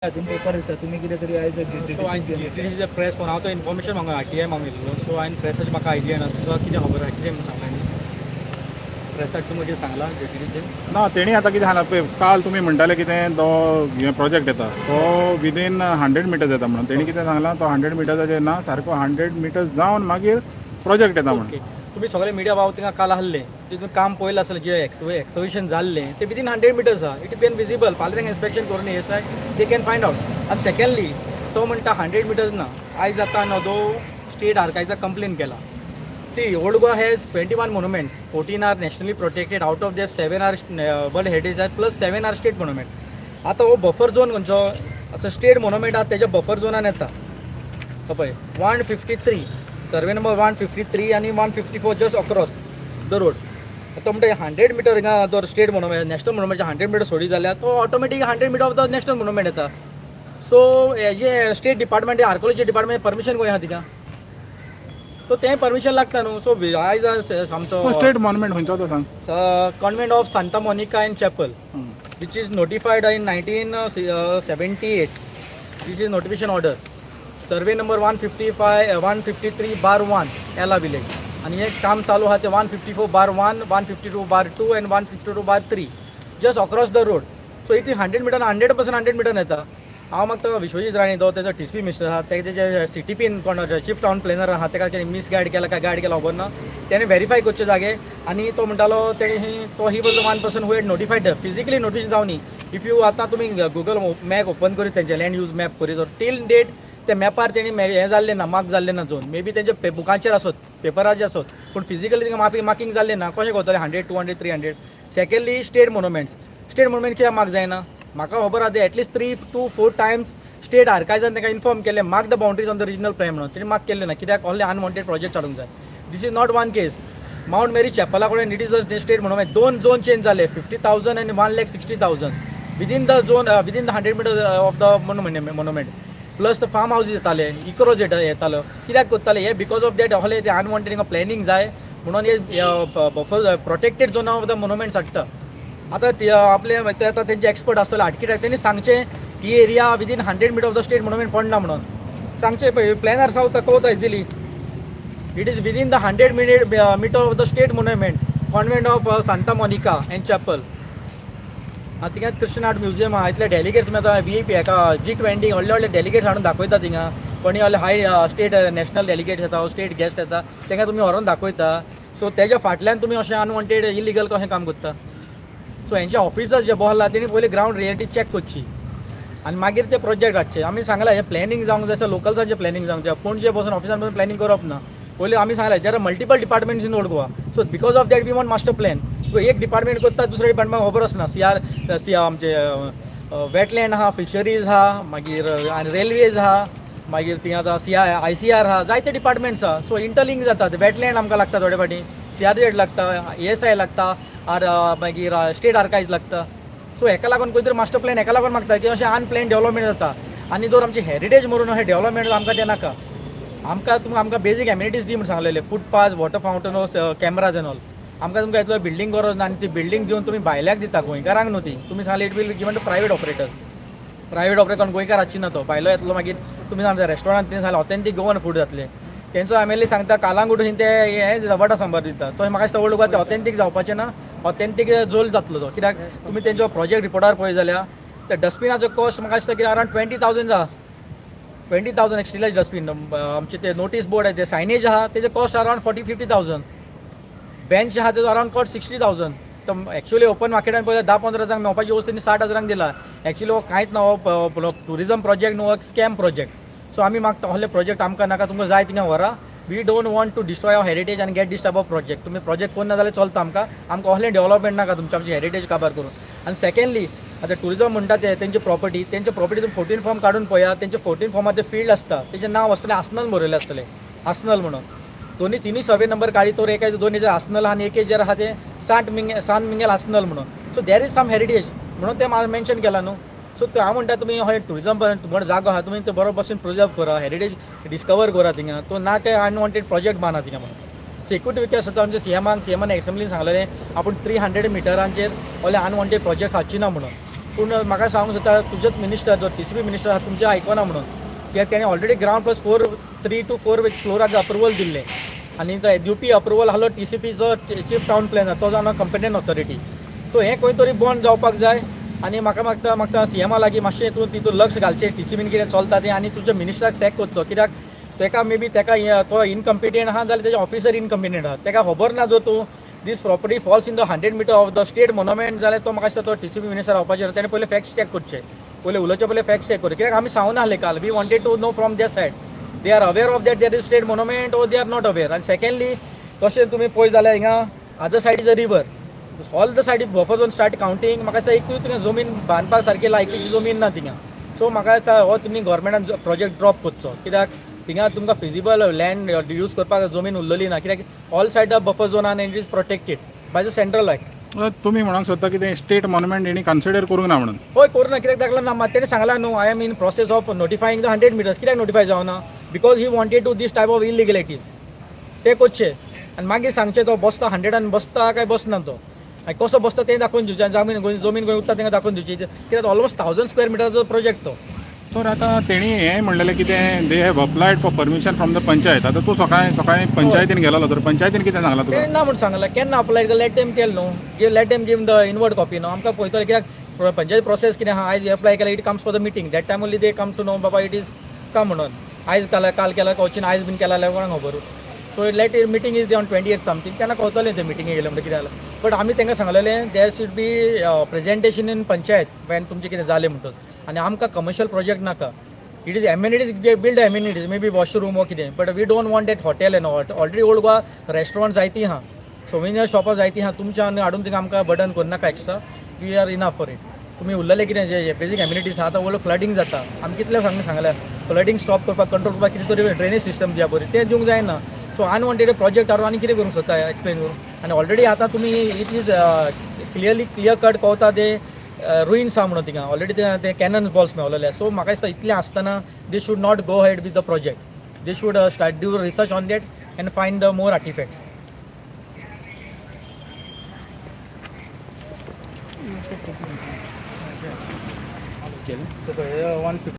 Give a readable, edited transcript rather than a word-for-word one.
हातून पेपर आसा, तुमी कितें तरी आयज सो हांवें जीटीडीसीचे प्रेस फोन, हांव तो इन्फॉर्मेशन मागून आरटीआय मागून येयल्लो. सो हांवें प्रेसाचे म्हाका आयडिया ना. तुका कितें खबर आहा, कितें म्हूण सांगलां प्रेसाक तुमकां कितें सांगलां जीटीडीसी? ना, तेणी आतां कितें सांगलां पळय, काल तुमी म्हणटाले कितें तो हें प्रोजेक्ट येता तो विदीन 100 मिटर्स येता म्हणून. तेणी कितें सांगलां, तो 100 मिटर्साचेर ना, सारको 100 मिटर्स जावन मागीर प्रोजेक्ट येता म्हणून. ओके, तुमी सगळे मिडिया भाव थिंगा काल आहले, तितून काम पळयलां आसलें, जे एक्सविशन जाल्लें ते विदीन 100 मिटर्स आहा. It bin visible. फाल्यां तांकां इन्स्पेक्शन करून ASI they can find out. आनी सेकंडली तो म्हणटा 100 मिटर्स ना. आयज आतां नदो स्टेट आर्कायव्सा कंप्लेन केला. See, Old Goa has 21 monuments, 14 are nationally protected, out of that 7 are World Heritage Site, plus 7 are state monument. आतां हो बफर झोन खंयचो असो स्टेट मोनुमेंट आहा तेज्या बफर झोनान येता. तो पळय 153, सर्वे नंबर 153 आनी 154 जस्ट अक्रॉस the road. तो म्हणटा 100 मिटर हिंगा जर state monument national monument 100 metre सोडी जाल्यार तो automatic 100 meter of the national monument येता. सो हेजे state department, archaeology department permission खंय आहा तिका? सो तें परमिशन लागता न्हू. सो आयज आमचो स्टेट मॉन्युमेंट खंयचो तो सांग. Convent of Santa Monica and Chapel, which is notified in 1978. This is notification order. Survey number 155, 153/1, Ela village. आणि हे काम चालू आहा ते 154/1, 152/2 and 152/3, just across the road. So it is 100 meter, 100% 100 meter येता. हांव मागता विश्वजीत राणे जो तेजो टीसीपी मिनिस्टर आहा, तेजे सीटीपीन कोण चीफ टावन प्लॅनर आहा तेका तेणी मिसगायड केला काय गायड केला खबर ना. तेणें व्हेरीफाय करचे जागे. आनी तो म्हणटालो तेणी तो he was the one person who had notified physically notice जावनी. If you आतां तुमी गुगल मॅप ओपन करीत, तेंचे लँड यूज मॅप करीत, टील डेट ते मॅपार तेणी हें जाल्लें ना, मार्क जाल्लें ना झोन. मे बी तेंच्या बुकांचेर आसत, पेपराचेर आसत, पूण फिजिकली तांकां मार्किंग जाल्लें ना. कशें कळटलें 100, 200, 300? Secondly, state monuments, state monument कित्याक मार्क जायना? म्हाका खबर आहा ते at least 3 to 4 times state आर्कायव्सान तांकां इन्फॉर्म केलें, mark the boundaries on the regional plan म्हणून. तेणी मार्क केल्लें ना. कित्याक ओन्ली अनवॉन्टेड प्रोजेक्ट हाडूंक जाय. This is not one case. Mount Mary चॅपला कडेन it is a state monument, दोन झोन चेंज जाले, 50,000 आनी 1,60,000 within the zone, within the 100 meter of the monument. Plus the farm houses येताले, इक्रोज येतालो. कित्याक करताले हे? Because of that असले ते अनवॉन्टेड प्लॅनिंग जाय म्हणून हे buffer protected zone of the monuments हाडटा. आतां आपले ते आतां तेंचे एक्सपर्ट आसतले आर्किटेक्ट, तेणी सांगचें ही area within 100 meter of the state monument पडना म्हणून सांगचें. पळय प्लॅनर्स आहा कळता easily. It is within the 100 meter of the state monument, convent of Santa Monica and Chapel. आतां थिंगा क्रिश्चन आर्ट म्युझियम आहा. इतले डेलिगेट्स मेळटा, VIP हेका G20 व्हडले व्हडले डेलिगेट्स हाडून दाखयता थिंगा. कोणी व्हडले हाय स्टेट नॅशनल डेलिगेट्स येता, स्टेट गेस्ट येता, तांकां तुमी व्हरोन दाखयता. सो तेज्या फाटल्यान तुमी अशें अनवॉन्टेड इलिगल कशें काम करता? सो हेंचे ऑफिसर जे बसला तेणी पयलीं ग्रावंड रियलिटी चॅक करची आनी मागीर ते प्रोजेक्ट हाडचे. आमी सांगलां हें प्लॅनिंग जावंक जाय, लोकल्सांचें प्लॅनिंग जावंक जाय. पणजे बसून ऑफिसान बसून प्लॅनिंग करप ना. पयलीं आमी सांगलें there are multiple departments in Old Goa, so because of that we want master plan. एक डिपार्टमेंट करता, दुसऱ्या डिपार्टमेंट खबर आसना. सीआर सी आमचे वेटलँड आहा, फिशरीज आहा, मागीर आनी रेल्वेज आहा, मागीर थिंगा आतां सीआय आयसीआर आहा, जायते डिपार्टमेंट्स आहा. सो इंटरलिंक जाता. वेटलँड आमकां लागता, थोडे फाटीं सीआरझेड लागता, एएसआय लागता, आर मागीर स्टेट आर्कायव्स लागता. सो हेका लागून खंय तरी मास्टर प्लॅन हेका लागून मागता की अशें अनप्लॅन डेवलपमेंट जाता. आनी जर आमची हेरिटेज मरून अशें डेवलपमेंट आमकां तें नाका. आमकां तुमकां आमकां बेजीक एमिनिटीज दी म्हूण सांगलेले, footpath, water fountain, cameras and all. आमकां तुमकां इतलो बिल्डींग गरज ना. आनी ती बिल्डींग दिवन तुमी भायल्याक दिता, गोंयकारांक न्हू ती. तुमी सांगले it will be given to private operator. Private operator गोंयकार आसची ना, तो भायलो येतलो. मागीर तुमी सांगता रेस्टॉरंट, तिणें सांगलें ऑथेंटीक गोवन फूड जातलें. तेंचो एमएलए सांगता कालांगूट ते हें वटा सांबार दिता. तो म्हाका दिसता ओल्ड गोवा ते ऑथेंटीक जावपाचें ना, ऑथेंटीक जोल जातलो तो. कित्याक तुमी तेंचो प्रोजेक्ट रिपोर्टार पळय जाल्यार त्या डस्टबिनाचो कॉस्ट म्हाका दिसता की अरावंड 20,000 आहा. 20,000 एक स्टिलाचे डस्टबीन. आमचे ते नोटीस बोर्ड आहे, ते सायनेज आहा, तेजे कॉस्ट अरावंड 40-50,000. बेंच आहा तेजो अरावंड कॉस्ट 60,000. तर एक्चुअली ओपन मार्केटान पळय 10-15 हजारांक मेळपाची वस्तू तेणी 60 हजारांक दिला. एक्चुअली हो कांयच ना, हो ट्युरिजम प्रोजेक्ट न्हू, हो स्कॅम प्रोजेक्ट. सो आमी मागता असले प्रोजेक्ट आमकां नाका, तुमकां जाय थिंगा व्हरा. We don't want to destroy our heritage आनी get this type of project. तुमी प्रोजेक्ट करना जाल्यार चलता आमकां, आमकां असलें डेवलपमेंट नाका तुमचें, आमची हेरिटेज काबार करून. आनी सेकंडली आतां ट्युरिजम म्हणटा ते तेंची प्रॉपर्टी, तेंचे प्रॉपर्टी तुमी 14 फॉर्म काडून पळया. तेंचे 14 फॉर्माचें फिल्ड आसता, तेजें नांव आसतलें आसनल बरयलें आसतलें, आसनल म्हणून. दोनी तिनूय सर्वे नंबर काडी तर एका दोन हेजेर आसनल आहा आनी एक हेजेर आहा तें सान मिंगेल आसनल म्हणून. So there is some heritage म्हणून तें मेन्शन केलां न्हू. सो हांव म्हणटा तुमी हय ट्युरिजम बरो जागो आहा, तुमी तो बरो बसून प्रिजर्व करा, हेरिटेज डिस्कवर करा थिंगा, तो ना काय अनवॉन्टेड प्रोजेक्ट बांदा थिंगा म्हणून. सो एकूच रिक्वेस्ट आसा आमच्या सीएमान एसेंब्लीन सांगलेलें आपूण 300 मिटरांचेर ओले अनवॉन्टेड प्रोजेक्ट हाडची ना म्हणून. पूण म्हाका सांगूंक सोदता तुजेच मिनिस्टर जो टीसीपी मिनिस्टर आसा तुमचें आयकना म्हणून, कित्याक तेणें ऑलरेडी ग्रावंड प्लस 4, 3 to 4 फ्लोराक अप्रुवल दिल्लें आनी तो एसयूपी अप्रुवल आहलो टीसीपीचो चीफ टावन प्लॅनर तो जावन कॉम्पिटंट ऑथॉरिटी. सो हें खंय तरी बंद जावपाक जाय आनी म्हाका मागता म्हाका सीएमा लागीं मातशें तूं तितून लक्ष घालचें टीसीपीन कितें चलता तें आनी तुज्या मिनिस्टराक सॅक करचो, कित्याक तेका मे बी तेका तो इनकम्पिटंट आहा जाल्यार तेजे ऑफिसर इनकम्पिटंट आहा, तेका खबर ना जो तूं this property falls in the 100 meter of the state monument जाल्यार तो म्हाका दिसता तो टीसीपी मिनिस्टर रावपाचेर तेणें पयलीं फॅक्ट्स चॅक करचे, पयलीं उलोवचे पयलीं फॅक्ट्स चॅक करचे, कित्याक आमी सांगून आहले काल we wanted to know from their side they are aware of that there is state monument or they are not aware. आनी सेकंडली तशें तुमी पळय जाल्यार हिंगा other side is a river, all the side buffer zone start counting, म्हाका दिसता एकूय थिंगा जमीन बांदपा सारकी लायकीची जमीन ना थिंगा. सो म्हाका दिसता हो तुमी गव्हर्मेंटान प्रोजेक्ट ड्रॉप करचो, कित्याक थिंगा तुमकां फिजिबल लँड यूज करपाक जमीन उरलेली ना, कित्याक all side the buffer zone आनी it is protected by the central act. तुमी म्हणूंक सोदता की ते स्टेट मॉन्युमेंट हेणी कन्सिडर करूंक ना म्हणून? हय करूं ना, कित्याक दाखला ना तेणें सांगलां न्हू I am in process of notifying the 100 meters, कित्याक नोटिफाय जावना because he wanted to this type of illegalities ते करचे आनी मागीर सांगचें तो बसता 100 बसता काय बसना तो आनी कसो बसता तें दाखोवन दिवचें, जमीन जमीन खंय उरता तांकां दाखोवन दिवची, कित्याक ऑलमोस्ट 1000 स्क्वेअर मिटराचो प्रोजेक्ट तो. तर आतां तेणी हें म्हणलेलें की तें they have applied for permission from the panchayat. आतां तूं सकाळीं सकाळीं पंचायतीन गेलोलो तर पंचायतीन कितें सांगलां तुका? तेणी ना म्हूण सांगलां, केन्ना अप्लाय केलें लेट देम केलें न्हू, give let them give the inward copy न्हू, आमकां पळयतलें कित्याक पंचायत प्रोसेस कितें आहा, आयज एप्लाय केल्यार it comes for the meeting that time only they come to know बाबा it is come म्हणून, आयज काल काल केला कवचीन आयज बीन केला जाल्यार कोणाक खबर. So let meeting is they on 28 something तेन्ना कळतलें ते मिटिंगेक गेलें म्हणटकीर कितें जालें. बट आमी तांकां सांगलेलें there should be presentation in panchayat when तुमचें कितें जालें म्हणटच, आनी आमकां कमर्शियल प्रोजेक्ट नाका, it is amenities build amenities may be washroom वो कितें, but we don't want that hotel and already old Goa restaurant जायतीं आहा, सोविनियर शॉपां जायतीं आहा, तुमच्या आनी हाडून थिंगा आमकां बर्डन करनाका extra, we are enough for it. तुमी उरलेलें कितें जे बेजीक एमिनिटीज आहा, आतां व्हडलो फ्लडींग जाता, आमी कितलें सांगलें फ्लडींग स्टॉप करपाक कंट्रोल करपाक कितें तरी ड्रेनेज सिस्टम दिया बरी, तें दिवंक जायना. सो अनवॉन्टेड प्रोजेक्ट हाडून आनी कितें करूंक सोदता एक्सप्लेन करूं, आनी ऑलरेडी आतां तुमी it is clearly clear cut कळटा ते रुइन्स आहा म्हणून थिंगा ऑलरेडी ते कॅनन्स बॉल्स मेवलेले. सो म्हाका दिसता इतलें आसतना they should not go ahead with the project, they should start do research on that and find the more artifacts. 150.